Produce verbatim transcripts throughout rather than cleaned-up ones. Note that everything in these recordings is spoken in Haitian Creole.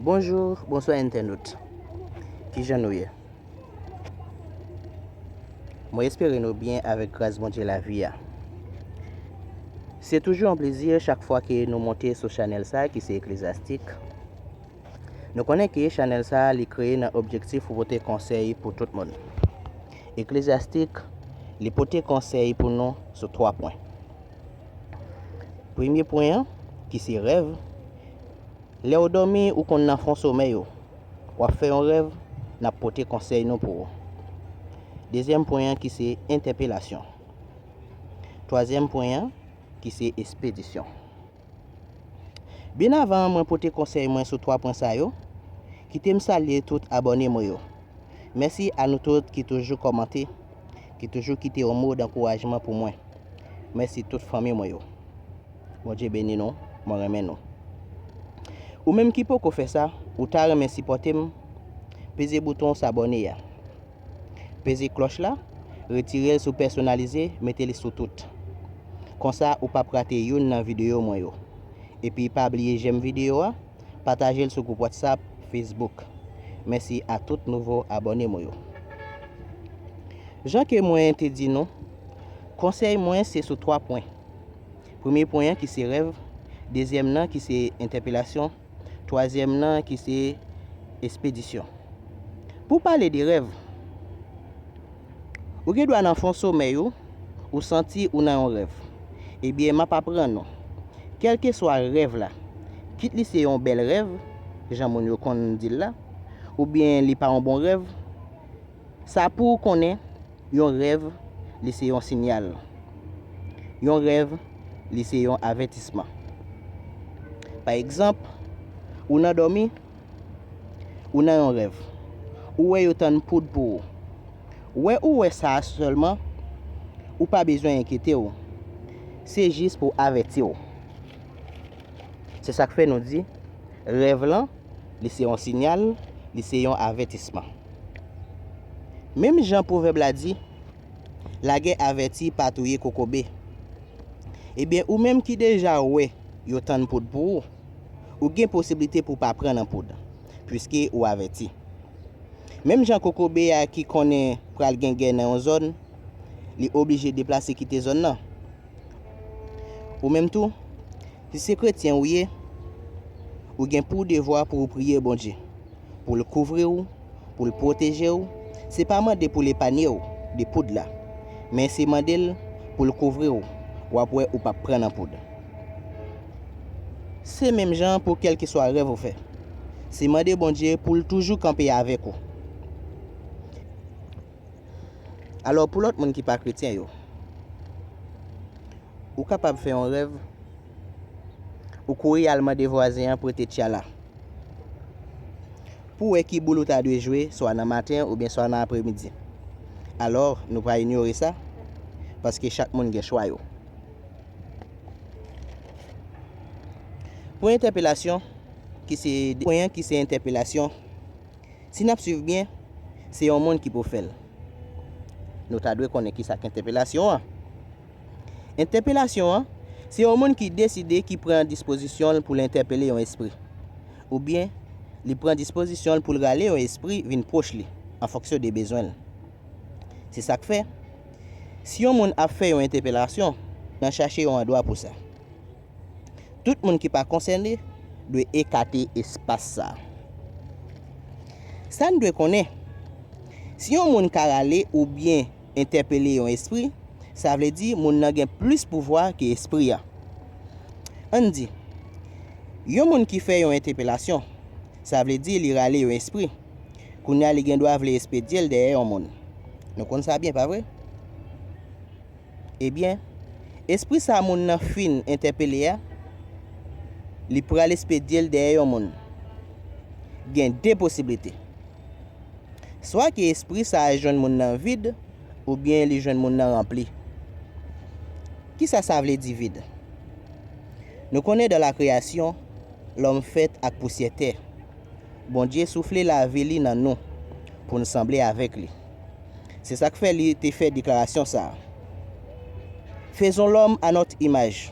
Bonjou, bonswa entènot. Kijan nou ye? Mwen espere nou byen avèk gras Bondye lavi a. Se toujou yon plezi chak fwa ke nou monte sou chanèl sa ki se Eklezyastik. Nou konnen ke chanèl sa li kreye nan objektif pou pote konsèy pou tout moun. Eklezyastik, li pote konsèy pou nou sou twa pwen. Premye pwen an, ki se rèv. Lè w dòmi, ou konn nan fon somèy ou, w ap fè yon rèv, n ap pote konsèy nou pou ou. Dezyèm pwen an ki se entèpelasyon. Twazyèm pwen an ki se espedisyon. Byen avan mwen pote konsèy mwen sou twa pwen sa yo, kite m salye tout abòne mwen yo. Mèsi a nou tout ki toujou kòmante, ki toujou kite yon mo dankourajman pou mwen. Mèsi tout fanmi mwen yo. Bondye beni nou, mwen renmen nou. Ou menm ki poko fè sa, ou ta renmen sipòte m, peze bouton sabòne a. Peze klòch la, retire l sou pèsonalize, mete li sou tout. Konsa ou p ap rate youn nan videyo mwen yo. Epi pa bliye jèm videyo a, pataje l sou gwoup WhatsApp, Facebook. Mèsi a tout nouvo abòne mwen yo. Jan ke mwen te di nou, konsèy mwen se sou twa pwen. Premye pwen an ki se rèv, dezyèm nan ki se entèpelasyon, twazyèm nan ki se espedisyon. Pou pale de rèv, ou gen dwa nan fon somèy ou, ou santi ou nan yon rèv. Ebyen, m ap aprann ou. Kèlkeswa rèv la, kit li se yon bèl rèv, jan moun yo konn di l la, oubyen li pa yon bon rèv, sa pou ou konnen, yon rèv, li se yon siyal. Yon rèv, li se yon avètisman. Pa egzanp, ou nan dòmi, ou nan yon rèv. Ou wè yo tann poud pou ou. Wè ou wè sa a sèlman, ou pa bezwen enkyete w. Se jis pou avèti w. Se sa k fè nou di, rèv lan, li se yon siyal, li se yon avètisman. Menm jan pwovèb la di, lagè avèti pa touye kokobe. Ebyen, ou menm ki deja wè yo tann poud pou ou, ou gen posiblite pou w pa pran nan poud, piske ou avèti. Menm jan kokobe a ki konnen pral gen gè nan yon zòn, li oblije deplase kite zòn nan. Ou menm tou, si se kretyen ou ye, ou gen pou devwa pou ou priye Bondye, pou l kouvri w, pou l pwoteje w. Se pa mande pou l epanye w de poud la, men se mande l pou l kouvri w, w ap wè ou p ap pran nan poud. Se menm jan pou kèlkeswa rèv ou fè. Se mande Bondye pou l toujou kanpe avèk ou. Alò, pou lòt moun ki pa kretyen yo, ou kapab fè yon rèv, ou kouri al mande vwazen an prete tchala pou wè ki boul ou ta dwe jwe, swa nan maten oubyen swa nan apremidi. Alò, nou pral inyore sa, paske chak moun gen chwa yo. Pou entèpelasyon, ki se pwen an ki se entèpelasyon, si n ap swiv byen, se yon moun ki pou fè l. Nou ta dwe konnen ki sa k entèpelasyon an. Entèpelasyon an, se yon moun ki deside, ki pran dispozisyon l pou l entèpele yon espri. Oubyen, li pran dispozisyon l pou l rale yon espri vin pwòch li, an fonksyon de bezwen l. Se sa k fè, si yon moun ap fè yon entèpelasyon, n a chache yon andwa pou sa. Tout moun ki pa konsène dwe ekate espas sa a. Sa n dwe konnen, si yon moun ka rale oubyen entèpele yon espri, sa vle di moun nan gen plis pouvwa ke espri a. Ann di, yon moun ki fè yon entèpelasyon, sa vle di li rale yon espri. Kounye a li gen dwa vle espedye l dèyè yon moun. Nou konn sa byen, pa vre? Ebyen, espri sa moun nan fin entèpele a, li pral espedye l dèyè yon moun. Gen de posiblite. Swa ke espri sa a jwenn moun nan vid, oubyen li jwenn moun nan ranpli. Kisa sa vle di vid? Nou konnen dans la création, l'homme fèt ak pousyè tè. Bondye soufle lavi li nan nou pou n sanble avèk li. Se sa k fè li te fè deklarasyon sa a. Faisons l'homme à notre image.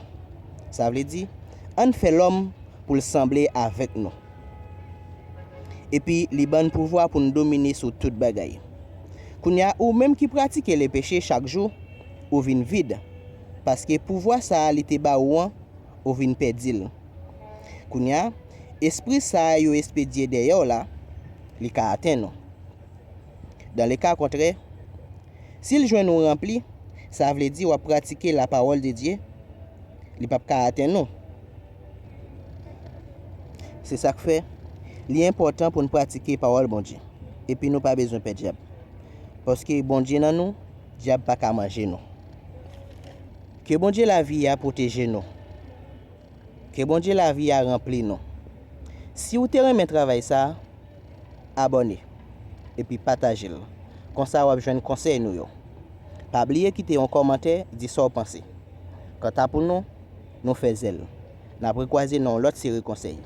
Sa vle di, ann fè lòm pou l sanble avèk nou. Epi li ban n pouvwa pou n domine sou tout bagay. Kounye a, ou menm ki pratike lepeche chak jou, ou vin vid, paske pouvwa sa a li te ba ou an, ou vin pèdi l. Kounye a, espri sa a yo espedye dèyè w la, li ka atenn ou. Dan le ka kontrè, si l jwenn ou ranpli, sa vle di w ap pratike lapawòl de Dye, li p ap ka atenn ou. Se sa k fè, li enpòtan pou n pratike pawòl Bondye, epi nou pa bezwen pè dyab. Paske Bondye nan nou, dyab pa ka manje nou. Ke Bondye lavi a pwoteje nou. Ke Bondye lavi a ranpli nou. Si w te renmen travay sa a, abòne epi pataje l. Konsa w ap jwenn konsèy nou yo. Pa bliye kite yon kòmantè, di sa w panse. Kanta pou nou, nou fè zèl. N ap rekwaze nan yon lòt seri konsèy.